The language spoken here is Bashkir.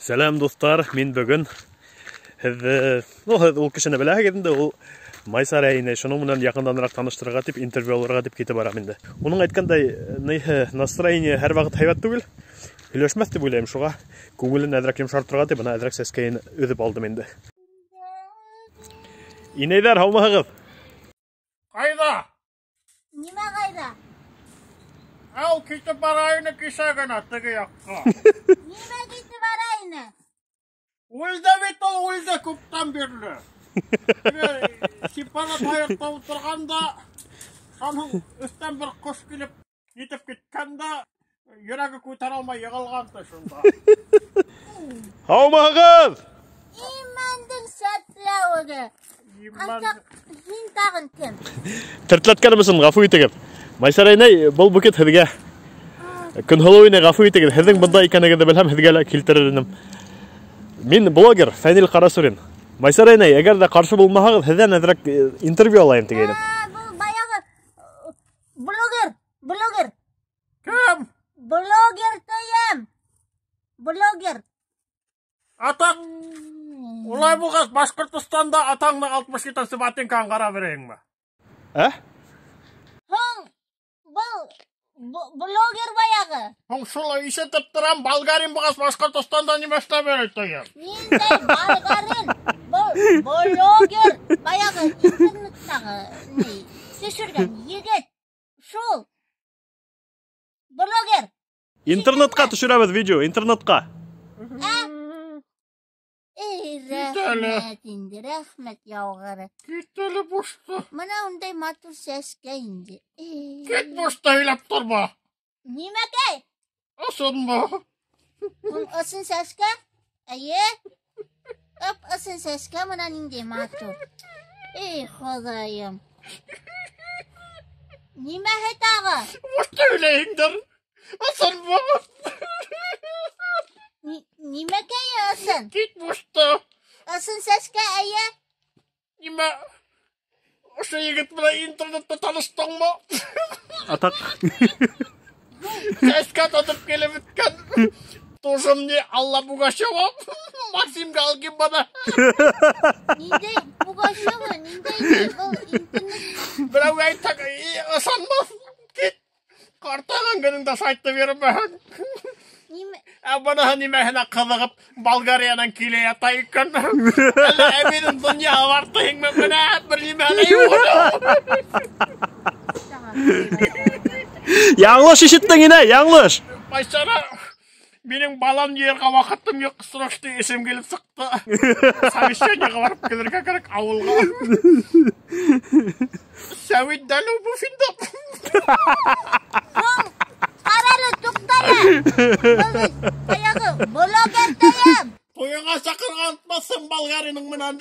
Сәләм, дуҫтар, мин бөгөн һеҙҙе, ну, һеҙ ул кешене беләһегеҙ инде, ул Майсара инәй, шуның менән яҡынданыраҡ таныштырырға тип, интервью алырға тип китеп барам инде. Уның әйткәндәй, ниһе, настроение һәр ваҡыт һәйбәт түгел, һөйләшмәҫ тип уйлайым, шуға күңелен әҙерәк йомшартырға тип, бына әҙерәк сәскәйен өҙөп алдым инде. Инәйҙәр, һаумыһығыҙ? Ҡайҙа? Нимә ҡайҙа? Ау, китеп бара ине кисә генә теге яҡҡа. Нимә китеп бара ине? Үлде бит ул, үлде күптән бирле. Теге сипана таяҡта ултырған да, шуның өҫтән бер ҡош килеп етеп киткән дә, йөрәге күтәрә алмай йығылған да шунда. Һаумыһығыҙ? Имәндең сәтләүеге. Имән- Артыҡ һин тағын кем? Тертләткәнем өсөн ғәфү итегеҙ. Майсара инәй, был букет һеҙгә. Көнһылыу инәй, ғәфү итегеҙ. Һеҙҙең бында икәнегеҙҙе белһәм, һеҙгә лә килтерер инем. Мин блогер Фәнил Ҡарасурин. Майсара инәй, әгәр ҙә ҡаршы булмаһағыҙ, һеҙҙән әҙерәк интервью алайым тигәйнем. Был баяғы блогер, блогер. Кем? Блогер тием. Блогер. Атаҡ, улай булғас, Башҡортостанда атаңдың 67-нсе ботинкаһын ҡарап бирәйеңме? Ә? Һуң, был блогер баяғы. Һуң шулай ишетеп торам, болгарин булғас Башҡортостанда нимә эшләп йөрөй тием. Ниндәй болгарин? Был блогер баяғы интернеттағы ни, төшөргән егет. Шул. Блогер. Интернетҡа төшөрәбеҙ видео, интернетҡа. Ә? Эй, рәхмәт инде, рәхмәт яуғыры. Кит әле бушты. Бына ундай матур сәскә инде. Эй. Кит бушты һөйләп торма. Нимәкәй? Ысынмы? Ул ысын сәскә? Эйе. Ып ысын сәскә бына ниндәй матур. Эй, Хоҙайым. Нимәһе тағы? Бушты һөйләйһеңдер. Ысынмы? Нимәкәй ысын? Кит бушты. Ысын сәскә, эйе. Нимә? Ошо егет менән интернетта таныштыңмы? Атаҡ. Сәскә тотоп килеп бөткән. Тоже мне Алла Пугачева. Максим Галкин бына. Ниндәй Пугачева, ниндәй был интернет? Берәүгә әйтһәк, ышанмаҫ. Кит. Ҡартайған көнөңдә сайтты бирмәһәң. Нимә? Ә быныһы нимәһенә ҡыҙығып Болгариянан килә ята икән. Әллә әбейҙең донъяһы бар тиһеңме? Бына бер нимә лә юҡ. Яңылыш ишеттең, инәй, яңылыш. Майсара, минең балам йыйырға ваҡытым юҡ, срочно эшем килеп сыҡты. Совещаниеға барып килергә кәрәк ауылға. Сәүит дәлеү буфинда. Һуң, ҡара әле, туҡта әле. Был баяғы блогер тием. Туйыңа саҡырған онотмаҫһың болгариның менән.